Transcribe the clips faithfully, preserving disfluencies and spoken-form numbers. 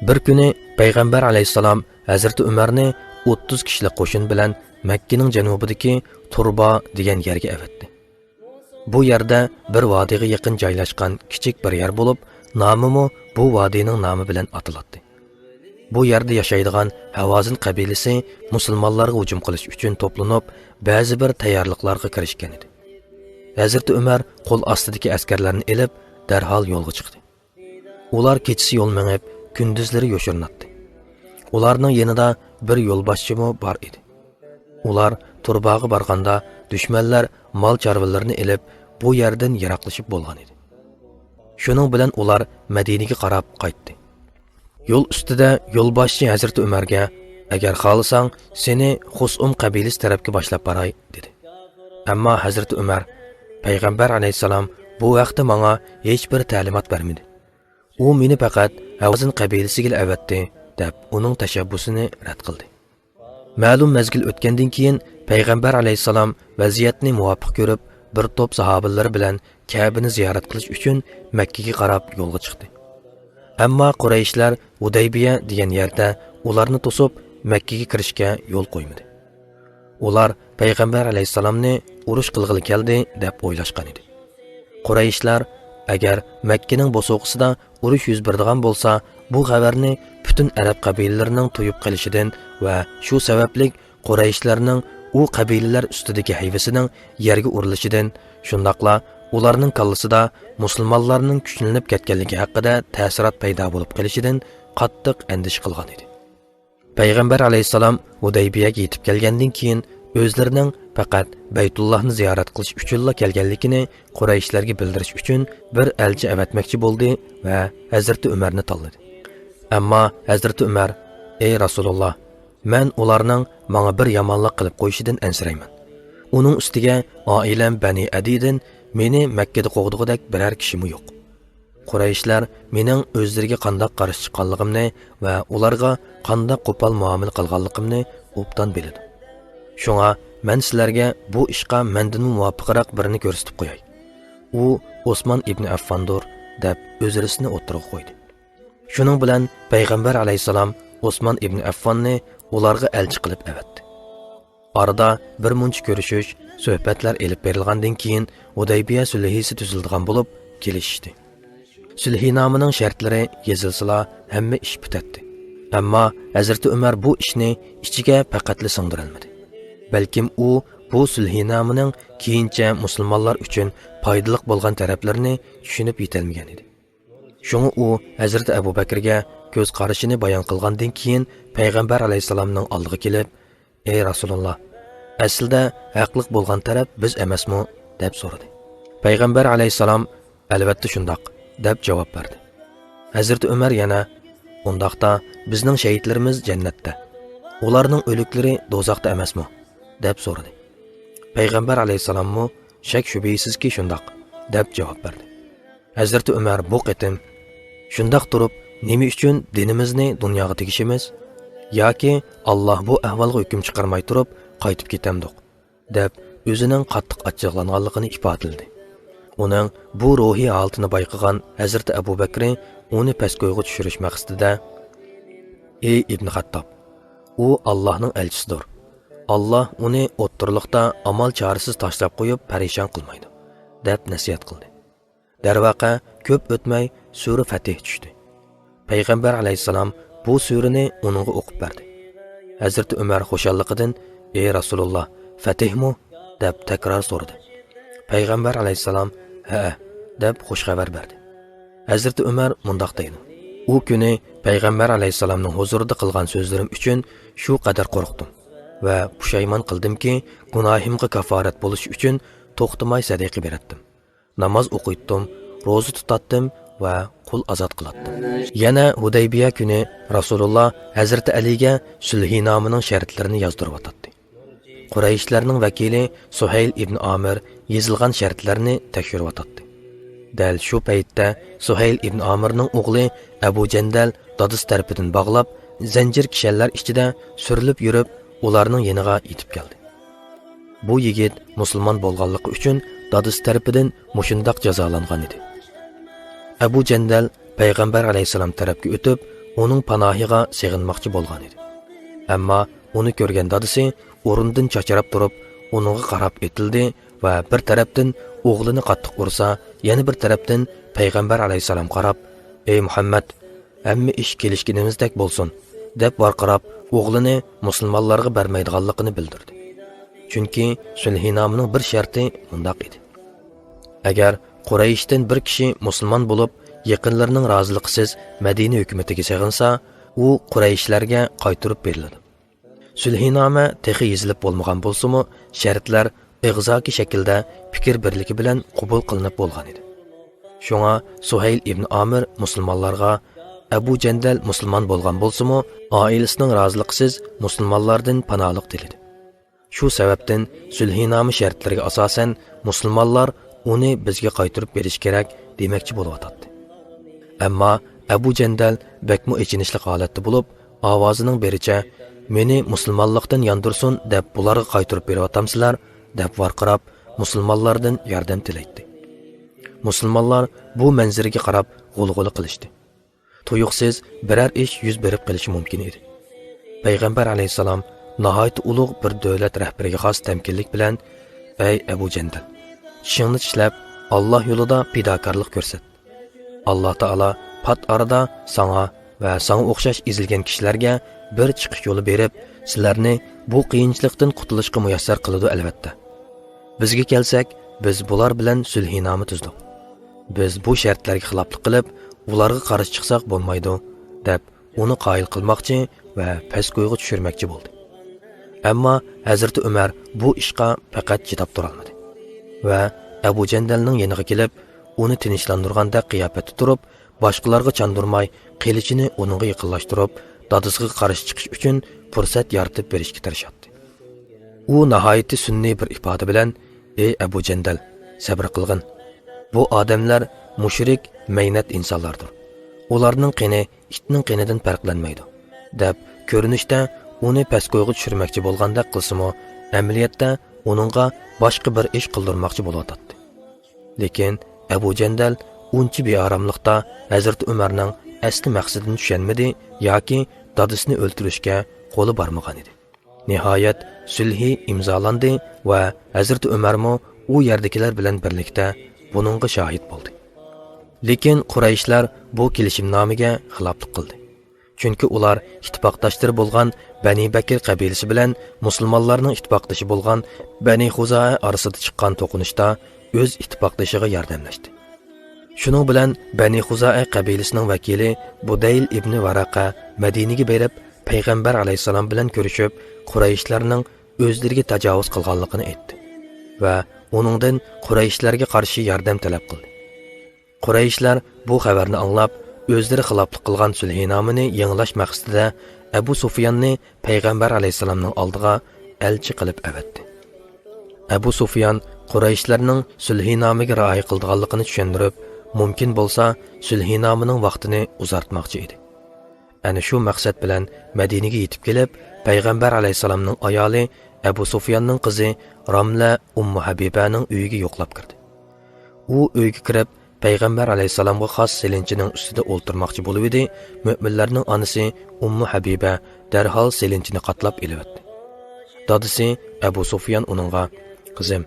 بىر كۈنى پەيغەمبەر ئەلەيھىسسالام ھەزرىتى ئۆمەرنى ئوتتۇز كىشىلىك قوشۇن بىلەن مەككىنىڭ جەنۇبىدىكى تۇربا دېگەن يەرگە ئەۋەتتى. بۇ يەردە بىر ۋادىغا يېقىن جايلاشقان كىچىك بىر يەر بولۇپ، نامىمۇ بۇ ۋادىنىڭ نامى بىلەن ئاتىلاتتى. بۇ يەردە ياشايدىغان ھاۋازىن قەبىلىسى مۇسۇلمانلارغا ھۇجۇم قىلىش ئۈچۈن توپلىنىپ، بەزى بىر تەييارلىقلارغا كىرىشكەن ئىدى. ھەزرىتى ئۆمەر قول ئاستىدىكى ئەسكەرلەرنى ئېلىپ، دەرھال يولغا چىقتى. ئۇلار كېچىسى يول مېڭىپ، كۈندۈزلىرى يوشۇرۇناتتى. ئۇلارنىڭ يېنىدا بىر يولباشچىمۇ بار ئىدى. ئۇلار تۇرباغا بارغاندا، دۈشمەنلەر مال چارۋىلىرىنى ئېلىپ، بۇ يەردىن يىراقلىشىپ بولغان ئىدى. شۇنىڭ بىلەن ئۇلار مەدىنىگە قاراپ قايتتى. يول ئۈستىدە يولباشچى ھەزرىتى ئۆمەرگە، «ئەگەر خالىساڭ، سېنى خۇسئۇم قەبىلىسى تەرەپكە باشلاپ باراي» دېدى. ئەمما ھەزرىتى ئۆمەر، «پەيغەمبەر ئەلەيھىسسالام بۇ ھەقتە ماڭا ھېچبىر تەلىمات بەرمىدى. ئۇ مېنى پەقەت ھاۋازىن قەبىلىسىگىلا ئەۋەتتى» دەپ، ئۇنىڭ تەشەببۇسىنى رەت قىلدى. مەلۇم مەزگىل ئۆتكەندىن كېيىن، پەيغەمبەر ئەلەيھىسسالام ۋەزىيەتنى مۇۋاپىق كۆرۈپ، بىر توپ ساھابىلىرى بىلەن كەبىنى زىيارەت قىلىش ئۈچۈن مەككىگە قاراپ يولغا چىقتى. ئەمما قۇرەيشلەر ھۇدەيبىيە دېگەن يەردە ئۇلارنى توسۇپ، مەككىگە كىرىشكە يول قويمىدى. ئۇلار پەيغەمبەر ئەلەيھىسسالامنى ئۇرۇش قىلغىلى كەلدى دەپ ئويلاشقان ئىدى. قۇرەيشلەر، ئەگەر مەككىنىڭ بوسۇغىسىدا ئۇرۇش يۈز بېرىدىغان بولسا، بۇ خەۋەرنى پۈتۈن ئەرەب قەبىلىلىرىنىڭ تۇيۇپ قېلىشىدىن ۋە شۇ سەۋەبلىك قۇرەيشلەرنىڭ ئۇ قەبىلىلەر ئۈستىدىكى ھەيۋىسىنىڭ يەرگە ئۇرۇلۇشىدىن، شۇنداقلا ئۇلارنىڭ كاللىسىدا مۇسۇلمانلارنىڭ كۈچلىنىپ كەتكەنلىكى ھەققىدە تەسىرات پەيدا بولۇپ قېلىشىدىن قاتتىق ئەندىشە قىلغان ئىدى. پەيغەمبەر ئەلەيھىسسالام ھۇدەيبىيەگە يېتىپ كەلگەندىن كېيىن، ئۆزلىرىنىڭ پەقەت بەيتۇللاھنى زىيارەت قىلىش ئۈچۈنلا كەلگەنلىكىنى قۇرەيشلەرگە بىلدۈرۈش ئۈچۈن بىر ئەلچى ئەۋەتمەكچى بولدى ۋە ھەزرىتى ئۆمەرنى تاللىدى. ئەمما ھەزرىتى ئۆمەر، ئەي رەسۇلۇللا، مەن ئۇلارنىڭ ماڭا بىر يامانلىق قىلىپ قويۇشىدىن ئەنسىرەيمەن. ئۇنىڭ ئۈستىگە ئائىلەم بەنى ئەدىدىن مېنى مەككىدە قوغدىغۇدەك بىرەر كىشىمۇ يوق. قۇرەيشلەر مېنىڭ ئۆزلىرىگە قانداق قارشى چىققانلىقىمنى ۋە ئۇلارغا قانداق قوپال مۇئامىلە قىلغانلىقىمنى ئوبدان بىلىدۇ. شۇڭا مەن سىلەرگە بۇ ئىشقا مەندىنمۇ مۇۋاپىقراق بىرىنى كۆرسىتىپ قوياي. ئۇ ئوسمان ئىبنى ئەففاندۇر، دەپ ئۆزرىسىنى ئوتتۇرىغا قويدى. شۇنىڭ بىلەن پەيغەمبەر ئەلەيھىسسالام ئوسمان ئىبنى ئەففاننى ئۇلارغا ئەلچى قىلىپ ئەۋەتتى. ئارىدا بىر مۇنچە كۆرۈشۈش، سۆھبەتلەر ئېلىپ بېرىلغاندىن كېيىن، ھۇدەيبىيە سۈلھىسى تۈزۈلىدىغان بولۇپ، كېلىشىشتى. سۈلھىنامىنىڭ شەرتلىرى يېزىلسىلا، ھەممە ئىش پۈتەتتى. ئەمما ھەزرىتى ئۆمەر بۇ ئىشنى ئىچىگە پەقەتلا سىڭدۈرەلمىدى. بەلكىم ئۇ بۇ سۈلھىنامىنىڭ كېيىنچە مۇسۇلمانلار ئۈچۈن پايدىلىق بولغان تەرەپلىرىنى چۈشىنىپ يېتەلمىگەن ئىدى. شۇڭا ئۇ ھەزرىتى ئەبۇ بەكرىگە كۆز قارىشىنى بايان قىلغاندىن كېيىن، پەيغەمبەر ئەلەيھىسسالامنىڭ ئالدىغا كېلىپ، «ئەي رەسۇلۇللا، ئەسلىدە ھەقلىق بولغان تەرەپ بىز ئەمەسمۇ؟» دەپ سورىدى. پەيغەمبەر ئەلەيھىسسالام، «ئەلۋەتتە شۇنداق» دەپ جاۋاب بەردى. ھەزرىتى ئۆمەر يەنە، «ئۇنداقتا بىزنىڭ شېھىتلىرىمىز جەننەتتە، ئۇلارنىڭ ئۆلۈكلىرى دوزاختا ئەمەسمۇ؟» دەپ سورىدى. پەيغەمبەر ئەلەيھىسسالاممۇ، «شەك-شۈبھىسىزكى شۇنداق» دەپ جاۋاب بەردى. ھەزرىتى ئۆمەر بۇ قېتىم، «شۇنداق تۇرۇپ، نېمە ئۈچۈن دىنىمىزنى دۇنياغا تېگىشىمىز؟ ياكى ئاللاھ بۇ ئەھۋالغا ھۆكۈم چىقارماي تۇرۇپ قايتىپ كېتەمدۇق؟» دەپ ئۆزىنىڭ قاتتىق ئاچچىقلانغانلىقىنى ئىپادىلىدى. ئۇنىڭ بۇ روھىي ھالىتىنى بايقىغان ھەزرىتى ئەبۇ بەكرى ئۇنى پەسكويغا چۈشۈرۈش مەقسىتىدە، «ئەي ئىبنى خەتتاب، ئۇ ئاللاھنىڭ ئەلچىسىدۇر. ئاللاھ ئۇنى ئوتتۇرىلىقتا ئامال چارىسىز تاشلاپ قويۇپ پەرىشان قىلمايدۇ» دەپ نەسىھەت قىلدى. دەرۋەقە، كۆپ ئۆتمەي سۈرە فەتىھ چۈشتى. پەيغەمبەر ئەلەيھىسسالام بۇ سۈرىنى ئۇنىڭغا ئوقۇپ بەردى. ھەزرىتى ئۆمەر خۇشاللىقىدىن، «ئەي رەسۇلۇللا، فەتىھمۇ؟» دەپ تەكرار سورىدى. پەيغەمبەر ئەلەيھىسسالام، «ھەئە» دەپ خۇش خەۋەر بەردى. ھەزرىتى ئۆمەر مۇنداق دەيدۇ، «ئۇ كۈنى پەيغەمبەر ئەلەيھىسسالامنىڭ ھۇزۇرىدا قىلغان سۆزلىرىم ئۈچۈن شۇ قەدەر قورقتۇم ۋە پۇشايمان قىلدىمكى، گۇناھىمغا كاپارەت بولۇش ئۈچۈن توختىماي سەدىقە بېرەتتىم. ناماز ئوقۇيتتۇم، روزا تۇتاتتىم ۋە قۇل ئازاد قىلاتتىم.» يەنە ھۇدەيبىيە كۈنى رەسۇلۇللا ھەزرىتى ئەلىگە سۈلھىنامىنىڭ شەرتلىرىنى يازدۇرۇۋاتاتتى. قۇرەيشلەرنىڭ ۋەكىلى سۇھەيل ئىبن ئامىر يېزىلغان شەرتلەرنى تەكشۈرۈۋاتاتتى. دەل شۇ پەيتتە سۇھەيل ئىبن ئامىرنىڭ ئوغلى ئەبۇ جەندەل دادىسى تەرىپىدىن باغلاپ، زەنجىر كىشەنلەر ئىچىدە سۈرۈلۈپ يۈرۈپ، ئۇلارنىڭ يېنىغا يېتىپ كەلدى. بۇ يىگىت مۇسۇلمان بولغانلىقى ئۈچۈن دادىسى تەرىپىدىن مۇشۇنداق جازالانغان ئىدى. ئەبۇ جەندەل پەيغەمبەر ئەلەيھىسسالام تەرەپكە ئۆتۈپ، ئۇنىڭ پاناھىغا سېغىنماقچى بولغان ئىدى. ئەمما ئۇنى كۆرگەن دادىسى ئورنىدىن چاچراپ تۇرۇپ، ئۇنىڭغا قاراپ ئېتىلدى ۋە بىر تەرەپتىن ئوغلىنى قاتتىق ئۇرسا، يەنە بىر تەرەپتىن پەيغەمبەر ئەلەيھىسسالامغا قاراپ، «ئەي مۇھەممەد، ھەممە ئىش كېلىشكىنىمىزدەك بولسۇن» دەپ ۋارقىراپ، ئوغلىنى مۇسۇلمانلارغا بەرمەيدىغانلىقىنى بىلدۈردى. چۈنكى سۈلھىنامىنىڭ بىر شەرتى مۇنداق ئىدى: ئەگەر قۇرەيشتىن بىر كىشى مۇسۇلمان بولۇپ، يېقىنلىرىنىڭ رازىلىقىسىز مەدىنە ھۆكۈمىتىگە سېغىنسا، ئۇ قۇرەيشلەرگە قايتۇرۇپ بېرىلىدۇ. سۈلھىنامە تېخى يېزىلىپ بولمىغان بولسىمۇ، شەرتلەر ئېغزاكى شەكىلدە پىكىر بىرلىكى بىلەن قوبۇل قىلىنىپ بولغان ئىدى. شۇڭا سۇھەيل ئىبن ئامىر مۇسۇلمانلارغا، ئەبۇ جەندەل مۇسۇلمان بولغان بولسىمۇ، ئائىلىسىنىڭ رازىلىقىسىز مۇسۇلمانلاردىن پاناھلىق تىلىدى. شۇ سەۋەبتىن سۈلھىنامە شەرتلىرىگە ئاساسەن، مۇسۇلمانلار ئۇنى بىزگە قايتۇرۇپ بېرىشى كېرەك دېمەكچى بولۇۋاتاتتى. ئەمما ئەبۇ جەندەل بەكمۇ ئېچىنىشلىق ھالەتتە بولۇپ، ئاۋازىنىڭ بىرىچە، «مېنى مۇسۇلمانلىقتىن ياندۇرسۇن دەپ بۇلارغا قايتۇرۇپ بېرىۋاتامسىلەر؟» دەپ ۋارقىراپ، مۇسۇلمانلاردىن ياردەم تىلەيتتى. مۇسۇلمانلار بۇ مەنزىرىگە قاراپ غۇلغۇلا قىلىشتى. تۇيۇقسىز بىرەر ئىش يۈز بېرىپ قېلىشى مۇمكىن ئىدى. پەيغەمبەر ئەلەيھىسسالام ناھايىتى ئۇلۇغ بىر دۆلەت رەھبىرىگە خاس تەمكىنلىك بىلەن، «ئەي ئەبۇ جەندەل، چىشىڭنى چىشلەپ، ئاللا يولىدا پىداكارلىق كۆرسەت. ئاللا تائالا پات ئارىدا ساڭا ۋە ساڭا ئوخشاش ئېزىلگەن كىشىلەرگە بىر چىقىش يولى بېرىپ، سىلەرنى بۇ قىيىنچىلىقتىن قۇتۇلۇشقا مۇيەسسەر قىلىدۇ، ئەلۋەتتە. بىزگە كەلسەك، بىز بۇلار بىلەن سۈلھىنامە تۈزدۇق. بىز بۇ شەرتلەرگە خىلاپلىق قىلىپ، ئۇلارغا قارشى چىقساق بولمايدۇ» دەپ، ئۇنى قايىل قىلماقچى ۋە پەسكويغا چۈشۈرمەكچى بولدى. ئەمما ھەزرىتى ئۆمەر بۇ ئىشقا پەقەت چىداپ تۇرالمىدى ۋە ئەبۇ جەندەلنىڭ يېنىغا كېلىپ، ئۇنى تىنچلاندۇرغاندەك قىياپەتتە تۇرۇپ، باشقىلارغا چاندۇرماي، قىلىچىنى ئۇنىڭغا يېقىنلاشتۇرۇپ، دادىسىغا قارشى چىقىش ئۈچۈن پۇرسەت يارىتىپ بېرىشكە تىرىشاتتى. ئۇ ناھايىتى سۈنئىي بىر ئىپادە بىلەن، «ئەي ئەبۇ جەندەل، سەبرى قىلغىن. بۇ ئادەملەر مۇشرىك، مەينەت ئىنسانلاردۇر. ئۇلارنىڭ قېنى ئىتنىڭ قېنىدىن پەرقلەنمەيدۇ» دەپ، كۆرۈنۈشتە ئۇنى پەسكويغا چۈشۈرمەكچى بولغاندەك قىلسىمۇ، ئەمەلىيەتتە ئۇنىڭغا باشقا بىر ئىش قىلدۇرماقچى بولۇۋاتاتتى. لېكىن ئەبۇ جەندەل ئۇنچە بىئاراملىقتا ھەزرىتى ئۆمەرنىڭ ئەسلى مەقسىتىنى چۈشەنمىدى ياكى دادىسىنى ئۆلتۈرۈشكە قولى بارمىغان ئىدى. نىھايەت، سۈلھى ئىمزالاندى ۋە ھەزرىتى ئۆمەرمۇ ئۇ يەردىكىلەر بىلەن بىرلىكتە بۇنىڭغا شاھىت بولدى. لېكىن قۇرەيشلەر بۇ كېلىشىمنامىگە خىلاپلىق قىلدى. چۈنكى ئۇلار ئىتتىپاقداشلىرى بولغان بەنى بەكىر قەبىلىسى بىلەن مۇسۇلمانلارنىڭ ئىتتىپاقدىشى بولغان بەنى خۇزائە ئارىسىدا چىققان توقۇنۇشتا ئۆز ئىتتىپاقدىشىغا ياردەملەشتى. شۇنىڭ بىلەن بەنى خۇزائە قەبىلىسىنىڭ ۋەكىلى بۇدەيل ئىبنى ۋەرەقە مەدىنىگە بېرىپ، پەيغەمبەر ئەلەيھىسسالام بىلەن كۆرۈشۈپ، قۇرەيشلەرنىڭ ئۆزلىرىگە تاجاۋۇز قىلغانلىقىنى ئېيتتى ۋە ئۇنىڭدىن قۇرەيشلەرگە قارشى ياردەم تەلەپ قىلدى. قۇرەيشلەر بۇ خەۋەرنى ئاڭلاپ، ئۆزلىرى خىلاپلىق قىلغان سۈلھىنامىنى يېڭىلاش مەقسىتىدە ئەبۇ سۇفياننى پەيغەمبەر ئەلەيھىسسالامنىڭ ئالدىغا ئەلچى قىلىپ ئەۋەتتى. ئەبۇ سۇفيان قۇرەيشلەرنىڭ سۈلھىنامىگە رىئايە قىلىدىغانلىقىنى چۈشەندۈرۈپ، مۇمكىن بولسا سۈلھىنامىنىڭ ۋاقتىنى ئۇزارتماقچى ئىدى. ئەنە شۇ مەقسەت بىلەن مەدىنىگە يېتىپ كېلىپ، پەيغەمبەر ئەلەيھىسسالامنىڭ ئايالى ئەبۇ سۇفياننىڭ قىزى راملە ئۇممۇ ھەبىبەنىڭ ئۆيىگە يوقلاپ كىردى. ئۇ ئۆيگە كىرىپ، پەيغەمبەر ئەلەيھىسسالامغا خاس سېلىنچىنىڭ ئۈستىدە ئولتۇرماقچى بولۇۋىدى، مۆمىنلەرنىڭ ئانىسى ئۇممۇ ھەبىبە دەرھال سېلىنچىنى قاتلاپ ئېلىۋەتتى. دادىسى ئەبۇ سۇفيان ئۇنىڭغا، «قىزىم،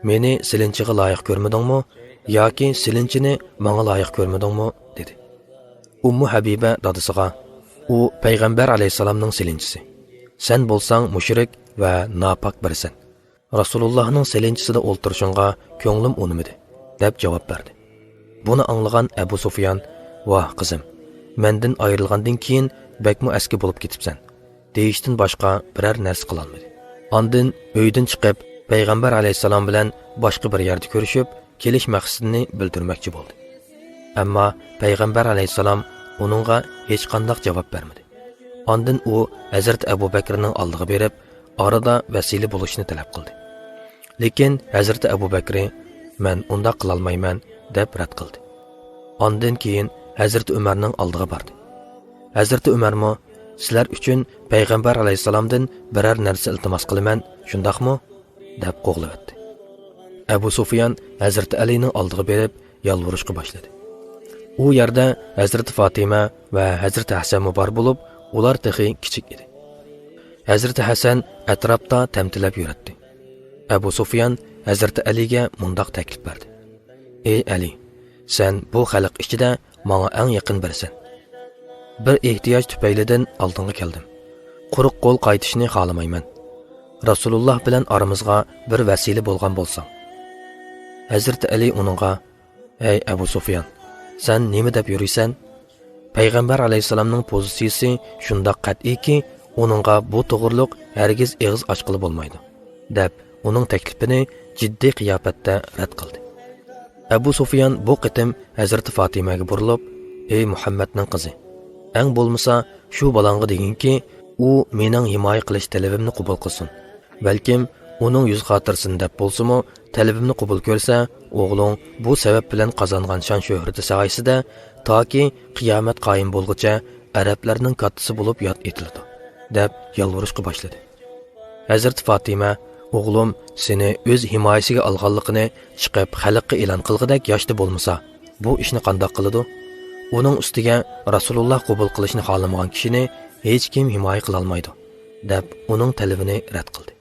مېنى سېلىنچىغا لايىق كۆرمىدىڭمۇ ياكى سېلىنچىنى ماڭا لايىق كۆرمىدىڭمۇ؟» دېدى. ئۇممۇ ھەبىبە دادىسىغا، «ئۇ پەيغەمبەر ئەلەيھىسسالامنىڭ سېلىنچىسى. سەن بولساڭ مۇشرىك ۋە ناپاك بىرىسەن. رەسۇلۇللاھنىڭ سېلىنچىسىدا ئولتۇرۇشۇڭغا كۆڭلۈم ئۇنىمىدى» دەپ جاۋاب بەردى. بۇنى ئاڭلىغان ئەبۇ سۇفيان، «ۋاھ، قىزىم، مەندىن ئايرىلغاندىن كېيىن بەكمۇ ئەسكى بولۇپ كېتىپسەن» دېيىشتىن باشقا بىرەر نەرسە قىلالمىدى. ئاندىن ئۆيدىن چىقىپ، پەيغەمبەر ئەلەيھىسسالام بىلەن باشقا بىر يەردە كۆرۈشۈپ، كېلىش مەقسىتىنى بىلدۈرمەكچى بولدى. ئەمما پەيغەمبەر ئەلەيھىسسالام ئۇنىڭغا ھېچقانداق جاۋاب بەرمىدى. ئاندىن ئۇ ھەزرىتى ئەبۇ بەكرىنىڭ ئالدىغا بېرىپ، ئارىدا ۋەسىلە بولۇشنى تەلەپ قىلدى. لېكىن ھەزرىتى ئەبۇ بەكرى، «مەن ئۇنداق قىلالمايمەن» دەپ رەت قىلدى. ئاندىن كېيىن ھەزرىتى ئۆمەرنىڭ ئالدىغا باردى. ھەزرىتى ئۆمەرمۇ، «سىلەر ئۈچۈن پەيغەمبەر ئەلەيھىسسالامدىن بىرەر نەرسە ئىلتىماس قىلىمەن، شۇنداقمۇ؟» دەپ قوغلىۋەتتى. ئەبۇ سۇفيان ھەزرىتى ئەلىنىڭ ئالدىغا بېرىپ يالۋۇرۇشقا باشلىدى. ئۇ يەردە ھەزرىتى فاتىمە ۋە ھەزرىتى ھەسەنمۇ بار بولۇپ، ئۇلار تېخى كىچىك ئىدى. ھەزرىتى ھەسەن ئەتراپتا تەمتىلەپ يۈرەتتى. ئەبۇ سۇفيان ھەزرىتى ئەلىگە مۇنداق تەكلىپ بەردى: «ئەي ئەلى، سەن بۇ خەلق ئىچىدە ماڭا ئەڭ يېقىن بىرىسەن. بىر ئېھتىياج تۈپەيلىدىن ئالدىڭغا كەلدىم. قۇرۇق قول قايتىشنى خالىمايمەن. رەسۇلۇللاھ بىلەن ئارىمىزغا بىر ۋەسىلە بولغان بولساڭ.» ھەزرىتى ئەلى ئۇنىڭغا: «ئەي ئەبۇ سۇفيان، سەن نېمە دەپ يۈرىسەن؟ پەيغەمبەر ئەلەيھىسسالامنىڭ پوزىتسىيىسى شۇنداق قەتئىيكى، ئۇنىڭغا بۇ توغرۇلۇق ھەرگىز ئېغىز ئاچقىلى بولمايدۇ» دەپ، ئۇنىڭ تەكلىپىنى جىددىي قىياپەتتە رەت قىلدى. ئەبۇ سۇفيان بۇ قېتىم ھەزرىتى فاتىمەگە بۇرۇلۇپ: «ئەي مۇھەممەدنىڭ قىزى، ئەڭ بولمىسا شۇ بالاڭغا دېگىنكى، ئۇ مېنىڭ ھىمايە قىلىش تەلىپىمنى قوبۇل قىلسۇن. بەلكىم ئۇنىڭ يۈز خاتىرىسىنى دەپ بولسىمۇ، تەلىپىمنى قوبۇل كۆرسە، ئوغلۇڭ بۇ سەۋەب بىلەن قازانغان شان-شۆھرىتى سايىسىدە تاكى قىيامەت قايىم بولغۇچە ئەرەبلەرنىڭ كاتتىسى بولۇپ ياد ئېتىلىدۇ» دەپ يالۋۇرۇشقا باشلىدى. ھەزرىتى فاتىمە: «ئوغلۇم سېنى ئۆز ھىمايىسىگە ئالغانلىقىنى چىقىپ خەلققە ئېلان قىلغۇدەك ياشتا بولمىسا، بۇ ئىشنى قانداق قىلىدۇ؟ ئۇنىڭ ئۈستىگە رەسۇلۇللاھ قوبۇل قىلىشنى خالىمىغان كىشىنى ھېچكىم ھىمايە قىلالمايدۇ» دەپ، ئۇنىڭ تەلىپىنى رەت قىلدى.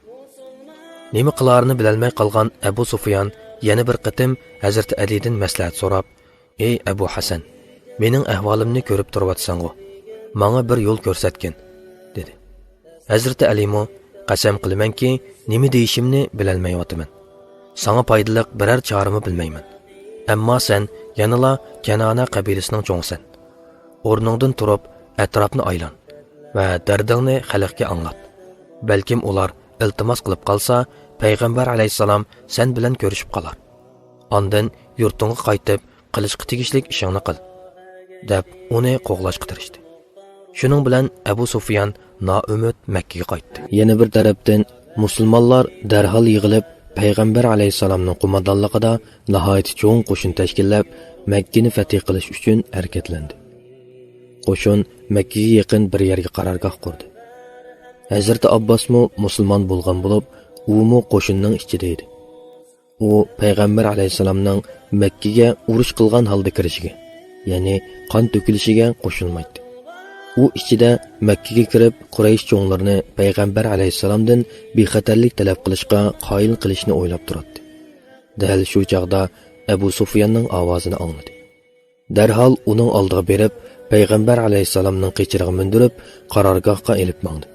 نېمە قىلارىنى بىلەلمەي قالغان ئەبۇ سۇفيان يەنە بىر قېتىم ھەزرىتى ئەلىدىن مەسلىھەت سوراپ: «ئەي ئەبۇ ھەسەن، مېنىڭ ئەھۋالىمنى كۆرۈپ تۇرۇۋاتىسەنغۇ، ماڭا بىر يول كۆرسەتكىن» دېدى. ھەزرىتى ئەلىمۇ: «قەسەم قىلىمەنكى، نېمە دېيىشىمنى بىلەلمەيۋاتىمەن. ساڭا پايدىلىق بىرەر چارىمۇ بىلمەيمەن. ئەمما سەن يەنىلا كەنانە قەبىلىسىنىڭ چوڭىسەن. ئورنۇڭدىن تۇرۇپ، ئەتراپنى ئايلان ۋە دەردىڭنى خەلققە ئاڭلات. بەلكىم ئۇلار ئىلتىماس قىلىپ قالسا، پەيغەمبەر ئەلەيھىسسالام سەن بىلەن كۆرۈشۈپ قالار. ئاندىن يۇرتۇڭغا قايتىپ، قىلىشقا تېگىشلىك ئىشىڭنى قىل» دەپ، ئۇنى قوغلاشقا تىرىشتى. شۇنىڭ بىلەن ئەبۇ سۇفيان نائۈمىد مەككىگە قايتتى. يەنە بىر تەرەپتىن، مۇسۇلمانلار دەرھال يىغىلىپ، پەيغەمبەر ئەلەيھىسسالامنىڭ قوماندانلىقىدا ناھايىتى چوڭ قوشۇن تەشكىللەپ، مەككىنى فەتھى قىلىش ئۈچۈن ھەرىكەتلەندى. قوشۇن مەككىگە يېقىن بىر يەرگە قارارگاھ قۇردى. ھەزرىتى ئابباسمۇ مۇسۇلمان بولغان بولۇپ، ئۇمۇ قوشۇننىڭ ئىچىدە ئىدى. ئۇ پەيغەمبەر ئەلەيھىسسالامنىڭ مەككىگە ئۇرۇش قىلغان ھالدا كىرىشىگە، يەنى قان تۆكۈلۈشىگە قوشۇلمايتتى. ئۇ ئىچىدە مەككىگە كىرىپ، قۇرەيش چوڭلىرىنى پەيغەمبەر ئەلەيھىسسالامدىن بىخەتەرلىك تەلەپ قىلىشقا قايىل قىلىشنى ئويلاپ تۇراتتى. دەل شۇ چاغدا ئەبۇ سۇفياننىڭ ئاۋازىنى ئاڭلىدى. دەرھال ئۇنىڭ ئالدىغا بېرىپ، پەيغەمبەر ئەلەيھىسسالامنىڭ قېچىرىغا مىندۈرۈپ، قارارگاھقا ئېلىپ ماڭدى.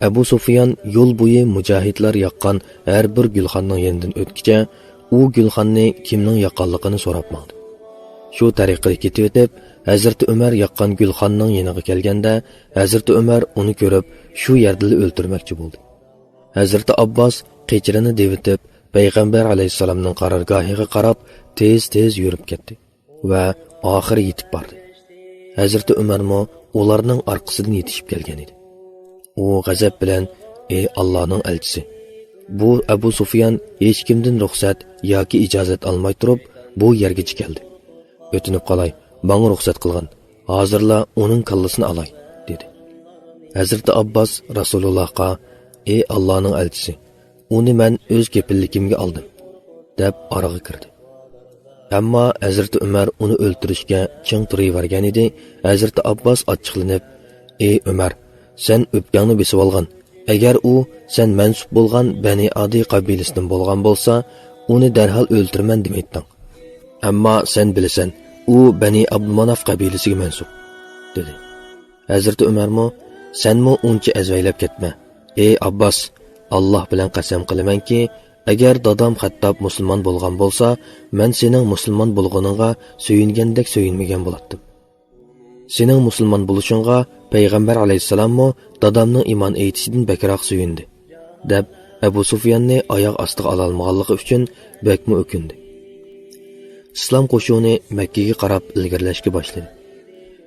ئەبۇ سۇفيان يول بويى مۇجاھىدلار ياققان ھەر بىر گۈلخاننىڭ يېنىدىن ئۆتكىچە، ئۇ گۈلخاننى كىمنىڭ ياققانلىقىنى سوراپ ماڭدى. شۇ تەرىقىدە كېتىۋېتىپ، ھەزرىتى ئۆمەر ياققان گۈلخاننىڭ يېنىغا كەلگەندە، ھەزرىتى ئۆمەر ئۇنى كۆرۈپ، شۇ يەردىلا ئۆلتۈرمەكچى بولدى. ھەزرىتى ئابباس قېچىرىنى دېۋىتىپ، پەيغەمبەر ئەلەيھىسسالامنىڭ قارارگاھىغا قاراپ تېز-تېز يۈرۈپ كەتتى ۋە ئاخىرى يېتىپ باردى. ھەزرىتى ئۆمەرمۇ ئۇلارنىڭ ئارقىسىدىن يېتىشىپ كەلگەن ئىدى. ئۇ غەزەپ بىلەن: «ئەي ئاللانىڭ ئەلچىسى، بۇ ئەبۇ سۇفيان ھېچكىمدىن رۇخسەت ياكى ئىجازەت ئالماي تۇرۇپ، بۇ يەرگىچە كەلدى. ئۆتۈنۈپ قالاي، ماڭا رۇخسەت قىلغىن، ھازىرلا ئۇنىڭ كاللىسىنى ئالاي» دېدى. ھەزرىتى ئابباس رەسۇلۇللاھقا: «ئەي ئاللانىڭ ئەلچىسى، ئۇنى مەن ئۆز كېپىللىكىمگە ئالدىم» دەپ ئارىغا كىردى. ئەمما ھەزرىتى ئۆمەر ئۇنى ئۆلتۈرۈشكە چىڭ تۇرۇۋەرگەنىدى. ھەزرىتى ئابباس ئاچچىقلىنىپ: «ئەي ئۆمەر، سەن ئۆپكەڭنى بېسىۋالغىن. ئەگەر ئۇ سەن مەنسۇپ بولغان بەنى ئادى قەبىلىسىدىن بولغان بولسا، ئۇنى دەرھال ئۆلتۈرىمەن دېمەيتتىڭ. ئەمما سەن بىلىسەن، ئۇ بەنى ئابدۇماناف قەبىلىسىگە مەنسۇپ» دېدى. ھەزرىتى ئۆمەرمۇ: «سەنمۇ ئۇنچە ئەزۋەيلەپ كەتمە. ئەي ئابباس، ئاللا بىلەن قەسەم قىلىمەنكى، ئەگەر دادام خەتتاب مۇسۇلمان بولغان بولسا، مەن سېنىڭ مۇسۇلمان بولغىنىڭغا سۆيۈنگەندەك سۆيۈنمىگەن بولاتتىم. سېنىڭ مۇسۇلمان بولۇشۇڭغا پەيغەمبەر ئەلەيھىسسالاممۇ دادامنىڭ ئىمان ئېيتىشىدىن بەكرەك سۆيۈندى» دەپ، ئەبۇ سۇفياننى ئاياغ ئاستىغا ئالالمىغانلىقى ئۈچۈن بەكمۇ ئۆكۈندى. ئىسلام قوشۇنى مەككىگە قاراپ ئىلگىرىلەشكە باشلىدى.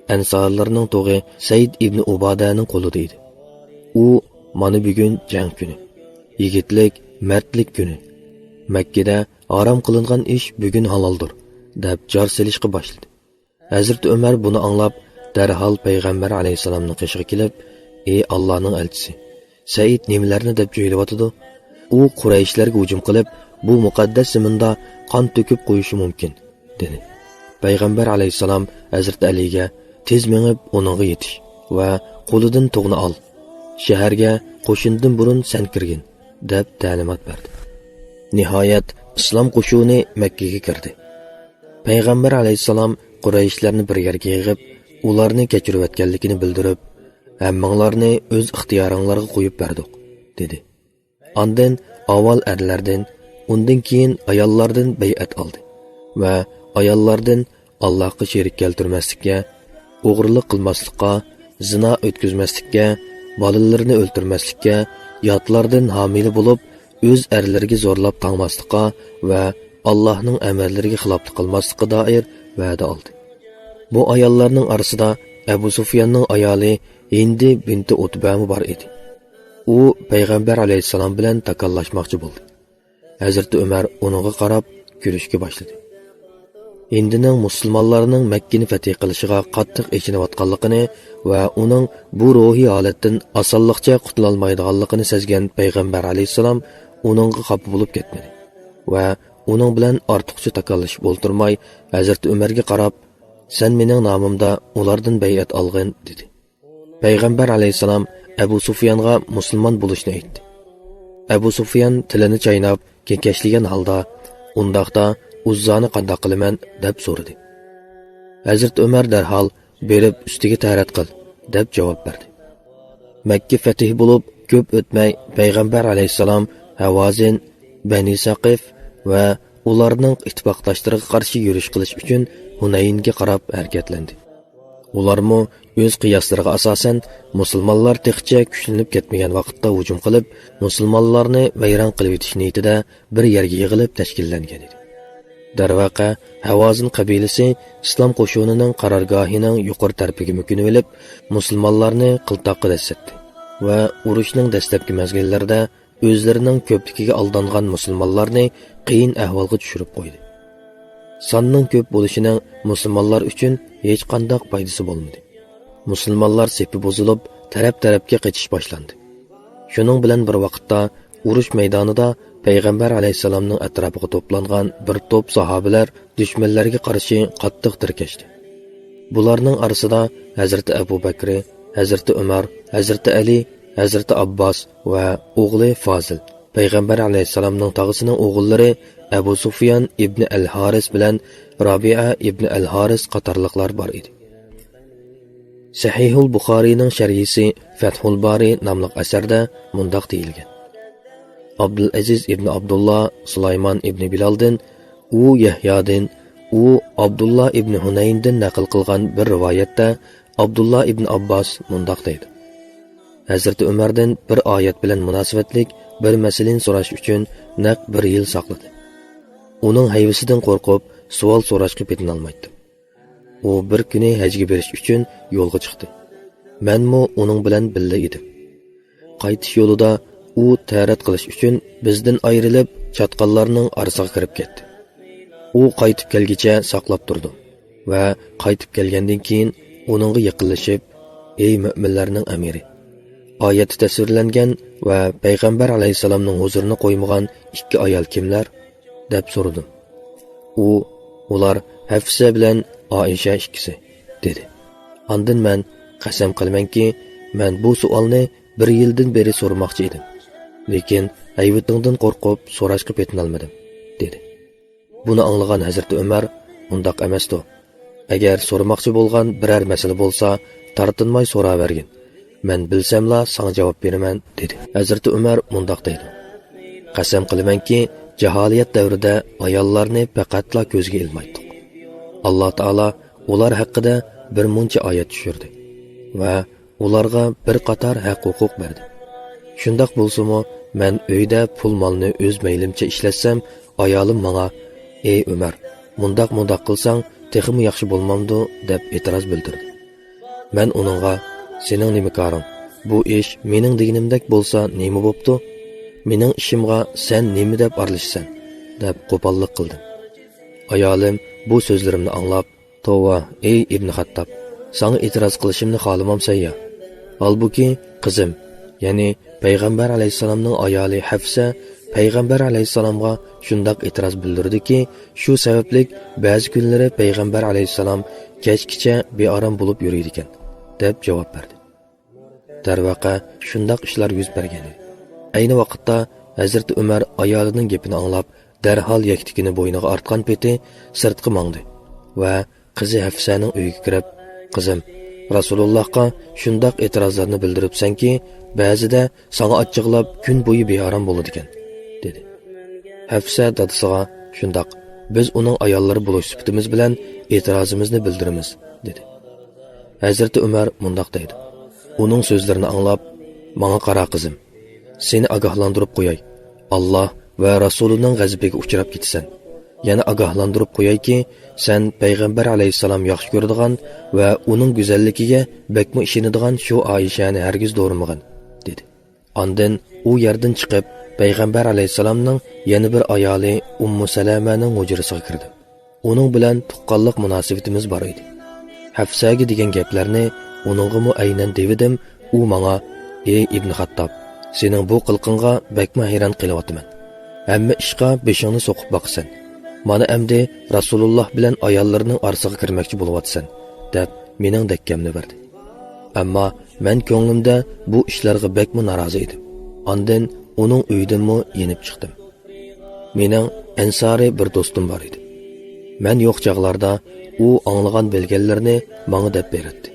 ئەنسارلارنىڭ تۇغى سەئىد ئىبنى ئۇبادەنىڭ قولىدا ئىدى. ئۇ: «مانا بۈگۈن جەڭ كۈنى، يىگىتلىك، مەردلىك كۈنى. مەككىدە ھارام قىلىنغان ئىش بۈگۈن ھالالدۇر» دەپ جار سېلىشقا باشلىدى. ھەزرىتى ئۆمەر بۇنى ئاڭلاپ، دەرھال پەيغەمبەر ئەلەيھىسسالامنىڭ قېشىغا كېلىپ: «ئەي ئاللانىڭ ئەلچىسى، سەئىد نېمىلەرنى دەپ جۆيلۈۋاتىدۇ؟ ئۇ قۇرەيشلەرگە ھۇجۇم قىلىپ، بۇ مۇقەددەس زېمىندا قان تۆكۈپ قويۇشى مۇمكىن» دېدى. پەيغەمبەر ئەلەيھىسسالام ھەزرىتى ئەلىگە، «تېز مېڭىپ ئۇنىڭغا يېتىش ۋە قولىدىن تۇغنى ئال. شەھەرگە قوشۇندىن بۇرۇن سەن كىرگىن» دەپ تەلىمات بەردى. نىھايەت، ئىسلام قوشۇنى مەككىگە كىردى. پەيغەمبەر ئەلەيھىسسالام قۇرەيشلەرنى بىر يەرگە يىغىپ، ئۇلارنى كەچۈرۈۋەتكەنلىكىنى بىلدۈرۈپ، «ھەممىڭلارنى ئۆز ئىختىيارىڭلارغا قويۇپ بەردۇق» دېدى. ئاندىن ئاۋۋال ئەرلەردىن، ئۇندىن كېيىن ئاياللاردىن بەيئەت ئالدى ۋە ئاياللاردىن ئاللاھقا شېرىك كەلتۈرمەسلىككە، ئوغرىلىق قىلماسلىققا، زىنا ئۆتكۈزمەسلىككە، بالىلىرىنى ئۆلتۈرمەسلىككە، ياتلاردىن ھامىلە بولۇپ، ئۆز ئەرلىرىگە زورلاپ تاڭماسلىققا ۋە ئاللاھنىڭ ئەمىرلىرىگە خىلاپلىق قىلماسلىققا دائىر ۋەدە ئالدى. بۇ ئاياللارنىڭ ئارىسىدا ئەبۇ سۇفياننىڭ ئايالى ھىندى بىنتى ئۇتبەمۇ بار ئىدى. ئۇ پەيغەمبەر ئەلەيھىسسالام بىلەن تاكاللاشماقچى بولدى. ھەزرىتى ئۆمەر ئۇنىڭغا قاراپ كۈلۈشكە باشلىدى. ھىندىنىڭ مۇسۇلمانلارنىڭ مەككىنى فەتھى قىلىشىغا قاتتىق ئېچىنىۋاتقانلىقىنى ۋە ئۇنىڭ بۇ روھىي ھالەتتىن ئاسانلىقچە قۇتۇلالمايدىغانلىقىنى سەزگەن پەيغەمبەر ئەلەيھىسسالام ئۇنىڭغا خاپا بولۇپ كەتمىدى ۋە ئۇنىڭ بىلەن ئارتۇقچە تاكاللىشىپ ئولتۇرماي، ھەزرىتى ئۆمەرگە قاراپ، «سەن مېنىڭ نامىمدا ئۇلاردىن بەيئەت ئالغىن» دېدى. پەيغەمبەر ئەلەيھىسسالام ئەبۇ سۇفيانغا مۇسۇلمان بولۇشنى ئېيتتى. ئەبۇ سۇفيان تىلىنى چايناپ، كېكەچلىگەن ھالدا، «ئۇنداقتا، ئۇززانى قانداق قىلىمەن؟» دەپ سورىدى. ھەزرىتى ئۆمەر دەرھال، «بېرىپ ئۈستىگە تەرەت قىل» دەپ جاۋاب بەردى. مەككە فەتھى بولۇپ كۆپ ئۆتمەي، پەيغەمبەر ئەلەيھىسسالام ھاۋازىن، بەنى سەقىف ۋە ئۇلارنىڭ ئىتتىپاقداشلىرىغا قارشى يۈرۈش قىلىش ئۈچۈن ھۇنەينگە قاراپ ھەرىكەتلەندى. ئۇلارمۇ ئۆز قىياسلىرىغا ئاساسەن، مۇسۇلمانلار تېخىچە كۈچلىنىپ كەتمىگەن ۋاقىتتا ھۇجۇم قىلىپ، مۇسۇلمانلارنى ۋەيران قىلىۋېتىش نىيىتىدە بىر يەرگە يىغىلىپ تەشكىللەنگەن ئىدى. دەرۋەقە، ھاۋازىن قەبىلىسى ئىسلام قوشۇنىنىڭ قارارگاھىنىڭ يۇقىرى تەرىپىگە مۆكۈنۈۋېلىپ، مۇسۇلمانلارنى قىلتاققا دەسسەتتى ۋە ئۇرۇشنىڭ دەسلەپكى مەزگىللىرىدە ئۆزلىرىنىڭ كۆپلۈكىگە ئالدانغان مۇسۇلمانلارنى قىيىن ئەھۋالغا چۈشۈرۈپ قويدى. ساننىڭ كۆپ بولۇشىنىڭ مۇسۇلمانلار ئۈچۈن ھېچقانداق پايدىسى بولمىدى. مۇسۇلمانلار سېپى بۇزۇلۇپ، تەرەپ-تەرەپكە قېچىش باشلاندى. شۇنىڭ بىلەن بىر ۋاقىتتا، ئۇرۇش مەيدانىدا پەيغەمبەر ئەلەيھىسسالامنىڭ ئەتراپىغا توپلانغان بىر توپ ساھابىلەر دۈشمەنلەرگە قارشى قاتتىق تىركەشتى. بۇلارنىڭ ئارىسىدا ھەزرىتى ئەبۇ بەكرى، ھەزرىتى ئۆمەر، ھەزرىتى ئەلى، ھەزرىتى ئابباس ۋە ئوغلى فازىل، پەيغەمبەر ئەلەيھىسسالامنىڭ تاغىسىنىڭ ئوغۇللىرى ئەبۇ سۇفيان ئىبنى ئەل ھارىس بىلەن رابىئە ئىبنى ئەل ھارىس قاتارلىقلار بار ئىدى. سەھىھۇل بۇخارىينىڭ شەرھىسى فەتھۇل بارى ناملىق ئەسەردە مۇنداق دېيىلگەن: ئابدۇلئەزىز ئىبنى ئابدۇللا سۇلايمان ئىبنى بىلالدىن، ئۇ يەھيادىن، ئۇ ئابدۇللا ئىبنى ھۇنەيندىن نەقىل قىلغان بىر رىۋايەتتە ئابدۇللا ئىبنى ئابباس مۇنداق دەيدۇ: ھەزرىتى ئۆمەردىن بىر ئايەت بىلەن مۇناسىۋەتلىك بىر مەسىلىنى سوراش ئۈچۈن نەق بىر يىل ساقلىدى. ئۇنىڭ ھەيۋىسىدىن قورقۇپ، سوئال سوراشقا پېتىنالمايتتىم. ئۇ بىر كۈنى ھەجگە بېرىش ئۈچۈن يولغا چىقتى. مەنمۇ ئۇنىڭ بىلەن بىللە ئىدىم. قايتىش يولىدا ئۇ تەرەت قىلىش ئۈچۈن بىزدىن ئايرىلىپ، چاتقاللارنىڭ ئارىسىغا كىرىپ كەتتى. ئۇ قايتىپ كەلگۈچە ساقلاپ تۇردۇم ۋە قايتىپ كەلگەندىن كېيىن ئۇنىڭغا يېقىنلىشىپ، «ئەي مۆمىنلەرنىڭ ئەمىرى! ئايەتتە تەسۋىرلەنگەن ۋە پەيغەمبەر ئەلەيھىسسالامنىڭ ھۇزۇرىنى قويمىغان ئىككى ئايال كىملەر؟» دەپ سورىدىم. ئۇ، «ئۇلار ھەفسە بىلەن ئائىشە ئىككىسى» دېدى. ئاندىن مەن، «قەسەم قىلىمەنكى، مەن بۇ سوئالنى بىر يىلدىن بېرى سورىماقچى ئىدىم، لېكىن ھەيۋىتىڭدىن قورقۇپ سوراشقا پېتىنالمىدىم» دېدى. بۇنى ئاڭلىغان ھەزرىتى ئۆمەر، «ئۇنداق ئەمەستۇ. ئەگەر سورىماقچى بولغان بىرەر مەسىلە بولسا، تارتىنماي سوراۋەرگىن. مەن بىلسەملا ساڭا جاۋاب بېرىمەن» دېدى. ھەزرىتى ئۆمەر مۇنداق دەيدۇ: «قەسەم قىلىمەنكى، جاھالىيەت دەۋرىدە ئاياللارنى پەقەتلا كۆزگە ئىلمايتتۇق. ئاللا تائالا ئۇلار ھەققىدە بىر مۇنچە ئايەت چۈشۈردى ۋە ئۇلارغا بىر قاتار ھەق-ھوقۇق بەردى. شۇنداق بولسىمۇ، مەن ئۆيدە پۇل-مالنى ئۆز مەيلىمچە ئىشلەتسەم، ئايالىم ماڭا، 'ئەي ئۆمەر، مۇنداق-مۇنداق قىلساڭ، تېخىمۇ ياخشى بولمامدۇ؟' دەپ ئېتىراز بىلدۈردى. مەن ئۇنىڭغا، 'سېنىڭ نېمە كارىڭ؟ بۇ ئىش مېنىڭ دېگىنىمدەك بولسا نېمە بوپتۇ؟ مېنىڭ ئىشىمغا سەن نېمە دەپ ئارىلىشىسەن؟' دەپ قوپاللىق قىلدىم. ئايالىم بۇ سۆزلىرىمنى ئاڭلاپ، 'توۋا، ئەي ئىبنى خەتتاب، ساڭا ئېتىراز قىلىشىمنى خالىمامسەن يا؟ ھالبۇكى، قىزىم، يەنى پەيغەمبەر ئەلەيھىسسالامنىڭ ئايالى ھەفسە پەيغەمبەر ئەلەيھىسسالامغا شۇنداق ئېتىراز بىلدۈردىكى، شۇ سەۋەبلىك بەزى كۈنلىرى پەيغەمبەر ئەلەيھىسسالام كەچكىچە بىئارام بولۇپ يۈرىدىكەن، دەپ جاۋاب بەردى. دەرۋەقە، شۇنداق ئىشلار يۈز بەرگەن ئىدى. ئەينى ۋاقىتتا ھەزرىتى ئۆمەر ئايالىنىڭ گېپىنى ئاڭلاپ، دەرھال يەكتىكىنى بوينىغا ئارتقان پېتى سىرتقا ماڭدى ۋە قىزى ھەفسەنىڭ ئۆيىگە كىرىپ، «قىزىم، رەسۇلۇللاھقا شۇنداق ئېتىرازلارنى بىلدۈرۈپسەنكى، بەزىدە ساڭا ئاچچىقلاپ كۈن بويى بىئارام بولىدىكەن» دېدى. ھەفسە دادىسىغا، «شۇنداق، بىز ئۇنىڭ ئاياللىرى بولۇش سۈپىتىمىز بىلەن ئېتىرازىمىزنى بىلدۈرىمىز» دېدى. ھەزرىتى ئۆمەر مۇنداق دەيدۇ، ئۇنىڭ سۆزلىرىنى ئاڭلاپ، «ماڭا قارا، قىزىم، سېنى ئاگاھلاندۇرۇپ قوياي، ئاللا ۋە رەسۇلىنىڭ غەزىپىگە ئۇچراپ كېتىسەن. يەنە ئاگاھلاندۇرۇپ قويايكى، سەن پەيغەمبەر ئەلەيھىسسالام ياخشى كۆرىدىغان ۋە ئۇنىڭ گۈزەللىكىگە بەكمۇ ئىشىنىدىغان شۇ ئائىشەنى ھەرگىز دورىمىغىن» دېدى. ئاندىن ئۇ يەردىن چىقىپ، پەيغەمبەر ئەلەيھىسسالامنىڭ يەنە بىر ئايالى ئۇممۇ سەلەمەنىڭ ھۇجرىسىغا كىردىم. ئۇنىڭ بىلەن تۇغقانلىق مۇناسىۋىتىمىز بار ئىدى. ھەفسەگە دېگەن گەپلەرنى ئۇنىڭغىمۇ ئەينەن دېۋىدىم، ئۇ ماڭا، «ئەي ئىبنى خاتتاب، سېنىڭ بۇ قىلىقىڭغا بەكمۇ ھەيران قېلىۋاتىمەن. ھەممە ئىشقا بېشىڭنى سوقۇپ باقىسەن. مانا ئەمدى رەسۇلۇللاھ بىلەن ئاياللىرىنىڭ ئارىسىغا كىرمەكچى بولۇۋاتىسەن» دەپ مېنىڭ دەككەمنى بەردى. ئەمما مەن كۆڭلۈمدە بۇ ئىشلارغا بەكمۇ نارازى ئىدىم. ئاندىن ئۇنىڭ ئۆيىدىنمۇ يېنىپ چىقتىم. مېنىڭ ئەنسارىي بىر دوستۇم بار ئىدى. مەن يوق چاغلاردا ئۇ ئاڭلىغان بىلگەنلىرىنى ماڭا دەپ بېرەتتى.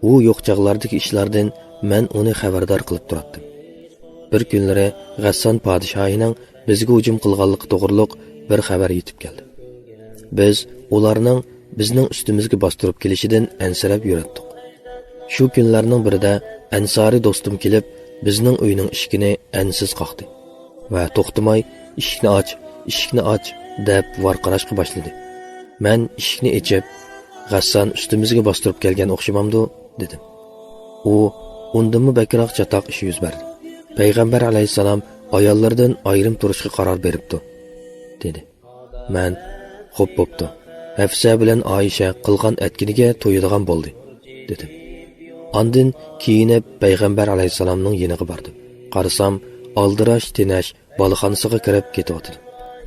ئۇ يوق چاغلاردىكى ئىشلاردىن مەن ئۇنى خەۋەردار قىلىپ تۇراتتىم. بىر كۈنلىرى غەسسان پادىشاھىنىڭ بىزگە ھۇجۇم قىلغانلىقى توغرۇلۇق بىر خەۋەر يېتىپ كەلدى. بىز ئۇلارنىڭ بىزنىڭ ئۈستىمىزگە باستۇرۇپ كېلىشىدىن ئەنسىرەپ يۈرەتتۇق. شۇ كۈنلەرنىڭ بىرىدە ئەنسارىي دوستۇم كېلىپ، بىزنىڭ ئۆينىڭ ئىشىكىنى ئەنسىز قاقتى ۋە توختىماي، «ئىشىكنى ئاچ، ئىشىكنى ئاچ» دەپ ۋارقىراشقا باشلىدى. مەن ئىشىكنى ئېچىپ، «غەسسان ئۈستىمىزگە باستۇرۇپ كەلگەن ئوخشىمامدۇ؟» دېدىم. ئۇ، «ئۇندىنمۇ بەكرەك چاتاق ئىش يۈز بەردى. پەيغەمبەر ئەلەيھىسسالام ئاياللىرىدىن ئايرىم تۇرۇشقا قارار بېرىپتۇ» دېدى. مەن، «خوپ، بوپتۇ، ھەفسە بىلەن ئائىشە قىلغان ئەتكىنىگە تويىدىغان بولدى» دېدىم. ئاندىن كىيىنىپ پەيغەمبەر ئەلەيھىسسالامنىڭ يېنىغا باردىم. قارىسام، ئالدىراش تېنەش بالىخانىسىغا كىرىپ كېتىۋاتىدۇ.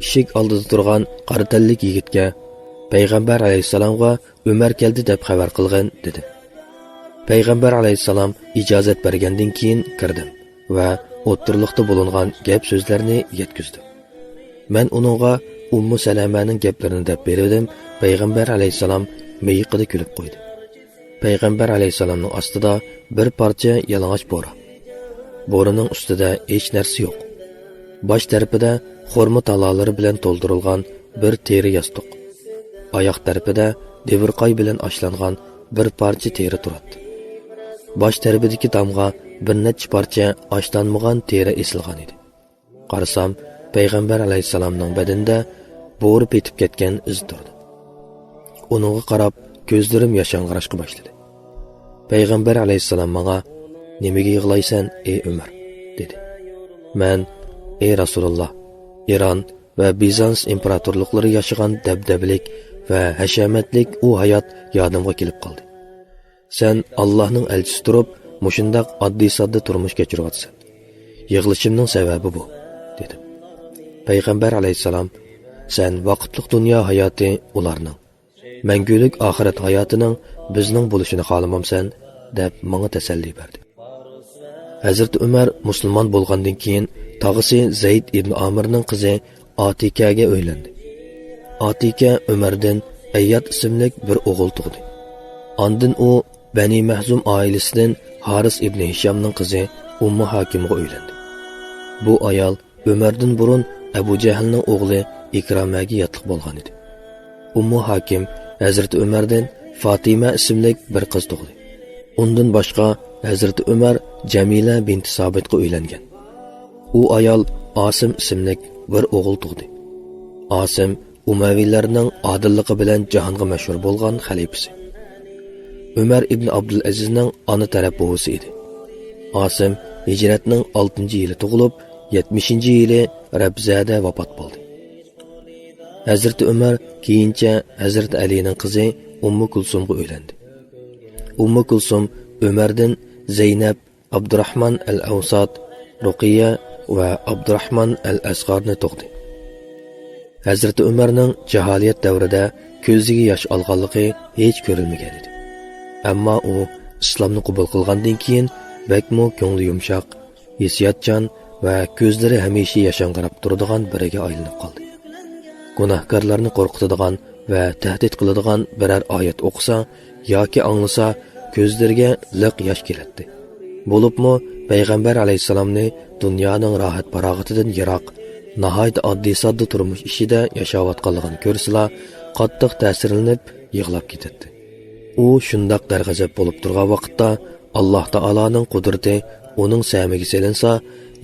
ئىشىك ئالدىدا تۇرغان قارا تەنلىك يىگىتكە، «پەيغەمبەر ئەلەيھىسسالامغا ئۆمەر كەلدى دەپ خەۋەر قىلغىن» دېدىم. پەيغەمبەر ئەلەيھىسسالام ئىجازەت بەرگەندىن كېيىن كىردىم ۋە ئوتتۇرىلىقتا بولۇنغان گەپ سۆزلەرنى يەتكۈزدىم. مەن ئۇنىڭغا ئۇممۇ سەلەمەنىڭ گەپلىرىنى دەپ بېرىۋىدىم، پەيغەمبەر ئەلەيھىسسالام مىيىقىدا كۈلۈپ قويدى. پەيغەمبەر ئەلەيھىسسالامنىڭ ئاستىدا بىر پارچە يالىڭاچ بورا. بورىنىڭ ئۈستىدە ھېچ نەرسە يوق. باش تەرىپىدە خورما تالالىرى بىلەن تولدۇرۇلغان بىر تېرە ياستۇق. ئاياق تەرىپىدە دېۋىرقاي بىلەن ئاشلانغان بىر پارچە تېرە تۇراتتى. باش تەرىپىدىكى تامغا بىر نەچچە پارچە ئاشلانمىغان تېرە ئېسىلغان ئىدى. قارىسام، پەيغەمبەر ئەلەيھىسسالامنىڭ بەدىنىدە بورا پېتىپ كەتكەن ئىز تۇردى. ئۇنىڭغا قاراپ، كۆزلىرىم ياشاڭغىراشقا باشلىدى. پەيغەمبەر ئەلەيھىسسالام ماڭا، «نېمىگە يىغلايسەن، ئەي ئۆمەر؟» دېدى. مەن، «ئەي رەسۇلۇللا، ئىران ۋە بىزانس ئىمپېراتورلۇقلىرى ياشىغان دەبدەبىلىك ۋە ھەشەمەتلىك ئۇ ھايات يادىمغا كېلىپ قالدى. سەن ئاللاھنىڭ ئەلچىسى تۇرۇپ، مۇشۇنداق ئاددىي-ساددا تۇرمۇش كەچۈرۈۋاتىسەن. يىغلىشىمنىڭ سەۋەبى بۇ» دېدىم. پەيغەمبەر ئەلەيھىسسالام، «سەن ۋاقىتلىق دۇنيا ھاياتى ئۇلارنىڭ، مەڭگۈلۈك ئاخىرەت ھاياتىنىڭ بىزنىڭ بولۇشىنى خالىمامسەن؟» دەپ ماڭا تەسەللى بەردى. ھەزرىتى ئۆمەر مۇسۇلمان بولغاندىن كېيىن تاغىسى زەيد ئىبن ئامىرنىڭ قىزى ئاتىكەگە ئۆيلەندى. ئاتىكە ئۆمەردىن ئەيياد ئىسىملىك بىر ئوغۇل تۇغدى. ئاندىن ئۇ بەنى مەھزۇم ئائىلىسىدىن ھارىس ئىبن ھىشامنىڭ قىزى ئۇممۇ ھاكىمغا ئۆيلەندى. بۇ ئايال ئۆمەردىن بۇرۇن ئەبۇ جەھلنىڭ ئوغلى ئىكرامەگە ياتلىق بولغان ئىدى. ئۇممۇ ھاكىم ھەزرىتى ئۆمەردىن فاتىمە ئىسىملىك بىر قىز تۇغدى. ئۇندىن باشقا ھەزرىتى ئۆمەر جەمىلە بىنتى سابىتقا ئۆيلەنگەن. ئۇ ئايال ئاسىم ئىسىملىك بىر ئوغۇل تۇغدى. ئاسىم ئۇمەۋىيلەرنىڭ ئادىللىقى بىلەن جاھانغا مەشھۇر بولغان خەلىپىسى. ئۆمەر ئىبن ئابدۇلئەزىزنىڭ ئانا تەرەپ بوۋىسى ئىدى. ئاسىم ھىجرەتنىڭ ئالتىنچى يىلى تۇغۇلۇپ، يەتمىشىنچى يىلى رەبزەدە ۋاپات بولدى. ھەزرىتى ئۆمەر كېيىنچە ھەزرىتى ئەلىنىڭ قىزى ئۇممۇ كۇلسۇمغا ئۆيلەندى. ئۇممۇ كۇلسۇم ئۆمەردىن زەينەپ، ئابدۇراخمان ئەل ئەۋسات، رۇقىيە، ۋە ئابدۇراھمان ئەل ئەسغارنى تۇغدى. ھەزرىتى ئۆمەرنىڭ جاھالىيەت دەۋرىدە كۆزىگە ياش ئالغانلىقى ھېچ كۆرۈلمىگەن ئىدى. ئەمما ئۇ ئىسلامنى قوبۇل قىلغاندىن كېيىن بەكمۇ كۆڭلى يۇمشاق، ھېسسىياتچان ۋە كۆزلىرى ھەمىشە ياشاڭغىراپ تۇرىدىغان بىرىگە ئايلىنىپ قالدى. گۇناھكارلارنى قورقۇتىدىغان ۋە تەھدىت قىلىدىغان بىرەر ئايەت ئوقۇسا ياكى ئاڭلىسا، كۆزلىرىگە لىق ياش كېلەتتى. بولۇپمۇ پەيغەمبەر ئەلەيھىسسالامنى دۇنيانىڭ راھەت-پاراغىتىدىن يىراق، ناھايىتى ئاددىي-ساددا تۇرمۇش ئىچىدە ياشاۋاتقانلىقىنى كۆرسىلا، قاتتىق تەسىرلىنىپ يىغلاپ كېتەتتى. ئۇ شۇنداق دەرغەزەپ بولۇپ تۇرغان ۋاقىتتا، ئاللاھ تائالانىڭ قۇدرىتى ئۇنىڭ سەمىگە سېلىنسا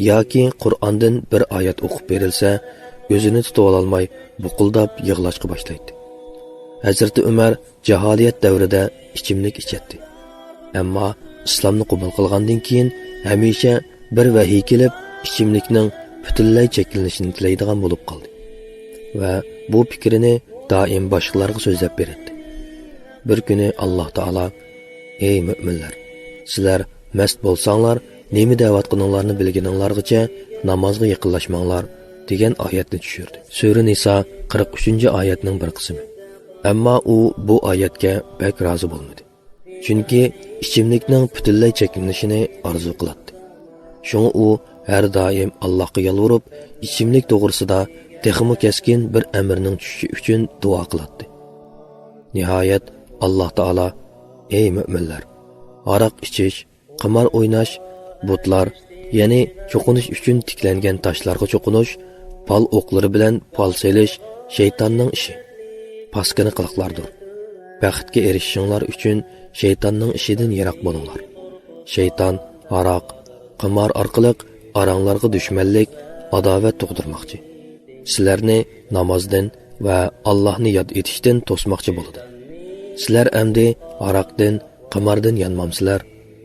ياكى قۇرئاندىن بىر ئايەت ئوقۇپ بېرىلسە، ئۆزىنى تۇتۇۋالالماي بۇقۇلداپ يىغلاشقا باشلايتتى. ھەزرىتى ئۆمەر جاھالىيەت دەۋرىدە ئىچىملىك ئىچەتتى. ئەمما ئىسلامنى قوبۇل قىلغاندىن كېيىن ھەمىشە بىر ۋەھىي كېلىپ، ئىچىملىكنىڭ پۈتۈنلەي چەكلىنىشىنى تىلەيدىغان بولۇپ قالدى ۋە بۇ پىكرىنى دائىم باشقىلارغا سۆزلەپ بېرەتتى. بىر كۈنى ئاللاھ تائالا، «ئەي مۆمىنلەر، سىلەر مەست بولساڭلار، نېمە دەۋاتقىنىڭلارنى بىلگىنىڭلارغىچە نامازغا يېقىنلاشماڭلار» دېگەن ئايەتنى چۈشۈردى. سۈرە نىسا قىرىق ئۈچىنچى ئايەتنىڭ بىر قىسمى. ئەمما ئۇ بۇ ئايەتكە بەك رازى بولمىدى. چۈنكى ئىچىملىكنىڭ پۈتۈنلەي چەكلىنىشىنى ئارزۇ قىلاتتى. شۇڭا ئۇ ھەر دائىم ئاللاھقا يالۋۇرۇپ، ئىچىملىك توغرىسىدا تېخىمۇ كەسكىن بىر ئەمرنىڭ چۈشۈشى ئۈچۈن دۇئا قىلاتتى. نىھايەت، ئاللاھ تائالا، «ئەي مۆمىنلەر، ھاراق ئىچىش، قىمار ئويناش، بۇتلار، يەنى چوقۇنۇش ئۈچۈن تىكلەنگەن تاشلارغا چوقۇنۇش، پال ئوقلىرى بىلەن پال سېلىش شەيتاننىڭ ئىشى، پاسكىنا قىلىقلاردۇر. بەختكە ئېرىشىشىڭلار ئۈچۈن شەيتاننىڭ ئىشىدىن يىراق بولۇڭلار. شەيتان ھاراق، قىمار ئارقىلىق ئاراڭلارغا دۈشمەنلىك، ئاداۋەت تۇغدۇرماقچى. سىلەرنى نامازدىن ۋە ئاللاھنى ياد ئېتىشتىن توسماقچى بولىدۇ. سىلەر ئەمدى ھاراقتىن، قىماردىن يانمامسىلەر؟»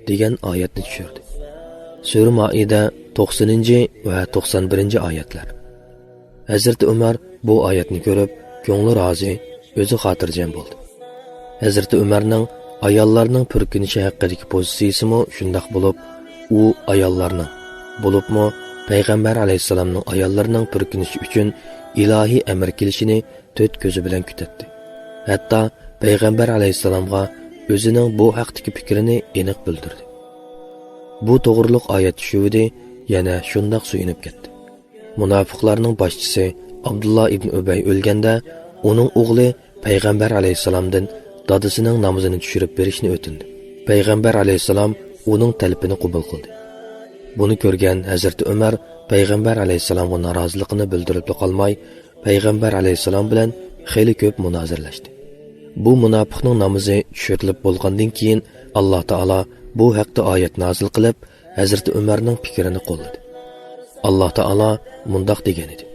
دېگەن ئايەتنى چۈشۈردى. سۈرە مائىدە توقسىنىنچى ۋە توقسان بىرىنچى ئايەتلەر. ھەزرىتى ئۆمەر بۇ ئايەتنى كۆرۈپ، كۆڭلى رازى، ئۆزى خاتىرجەم بولدى. ھەزرىتى ئۆمەرنىڭ ئاياللارنىڭ پۈركۈنۈشى ھەققىدىكى پوزىتسىيىسىمۇ شۇنداق بولۇپ، ئۇ ئاياللارنىڭ، بولۇپمۇ پەيغەمبەر ئەلەيھىسسالامنىڭ ئاياللىرىنىڭ پۈركۈنۈشى ئۈچۈن ئىلاھىي ئەمىر كېلىشىنى تۆت كۆزى بىلەن كۈتەتتى. ھەتتا پەيغەمبەر ئەلەيھىسسالامغا ئۆزىنىڭ بۇ ھەقتىكى پىكرىنى ئېنىق بىلدۈردى. بۇ توغرۇلۇق ئايەت چۈشۈۋىدى، يەنە شۇنداق سۆيۈنۈپ كەتتى. مۇناپىقلارنىڭ باشچىسى ئابدۇللا ئىبن ئۈبەي ئۆلگەندە، ئۇنىڭ ئوغلى پەيغەمبەر ئەلەيھىسسالامدىن دادىسىنىڭ نامىزىنى چۈشۈرۈپ بېرىشنى ئۆتۈندى. پەيغەمبەر ئەلەيھىسسالام ئۇنىڭ تەلىپىنى قوبۇل قىلدى. بۇنى كۆرگەن ھەزرىتى ئۆمەر پەيغەمبەر ئەلەيھىسسالامغا نارازىلىقىنى بىلدۈرۈپلا قالماي، پەيغەمبەر ئەلەيھىسسالام بىلەن خېلى كۆپ مۇنازىرىلەشتى. بۇ مۇناپىقنىڭ نامىزى چۈشۈرۈلۈپ بولغاندىن كېيىن، ئاللا تائالا بۇ ھەقتە ئايەت نازىل قىلىپ، ھەزرىتى ئۆمەرنىڭ پىكرىنى قوللىدى. ئاللا تائالا مۇنداق دېگەن ئىدى: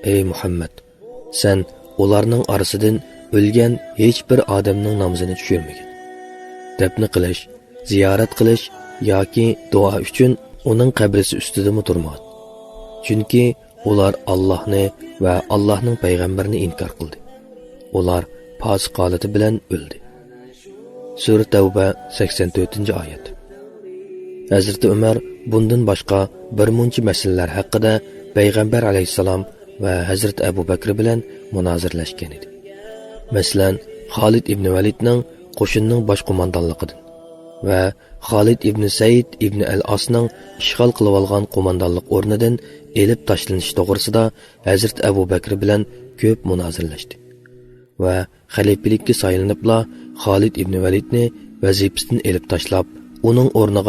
«ئەي مۇھەممەد، سەن ئۇلارنىڭ ئارىسىدىن ئۆلگەن ھېچ بىر ئادەمنىڭ نامىزىنى چۈشۈرمىگىن. دەپنە قىلىش، زىيارەت قىلىش ياكى دۇئا ئۈچۈن ئۇنىڭ قەبرىسى ئۈستىدىمۇ تۇرمىغىن. چۈنكى ئۇلار ئاللاھنى ۋە ئاللاھنىڭ پەيغەمبىرىنى ئىنكار قىلدى. ئۇلار پاسىق ھالىتى بىلەن ئۆلدى.» سۈرە تەۋبە، سەكسەن تۆتىنچى ئايەت. ھەزرىتى ئۆمەر بۇندىن باشقا بىر مۇنچە مەسىلىلەر ھەققىدە پەيغەمبەر ئەلەيھىسسالام ۋە ھەزرىتى ئەبۇ بەكرى بىلەن مۇنازىرىلەشكەن ئىدى. مەسىلەن، خالىد ئىبنى ۋەلىدنىڭ قوشۇننىڭ باش قوماندانلىقىدىن ۋە خالىد ئىبنى سەئىد ئىبنى ئەل ئاسنىڭ ئىشغال قىلىۋالغان قوماندانلىق ئورنىدىن ئېلىپ تاشلىنىشى توغرىسىدا ھەزرىتى ئەبۇ بەكرى بىلەن كۆپ مۇنازىرىلەشتى ۋە خەلىپىلىككە سايلىنىپلا خالىد ئىبنى ۋەلىدنى ۋەزىپىسىدىن ئېلىپ تاشلاپ، ئۇنىڭ ئورنىغا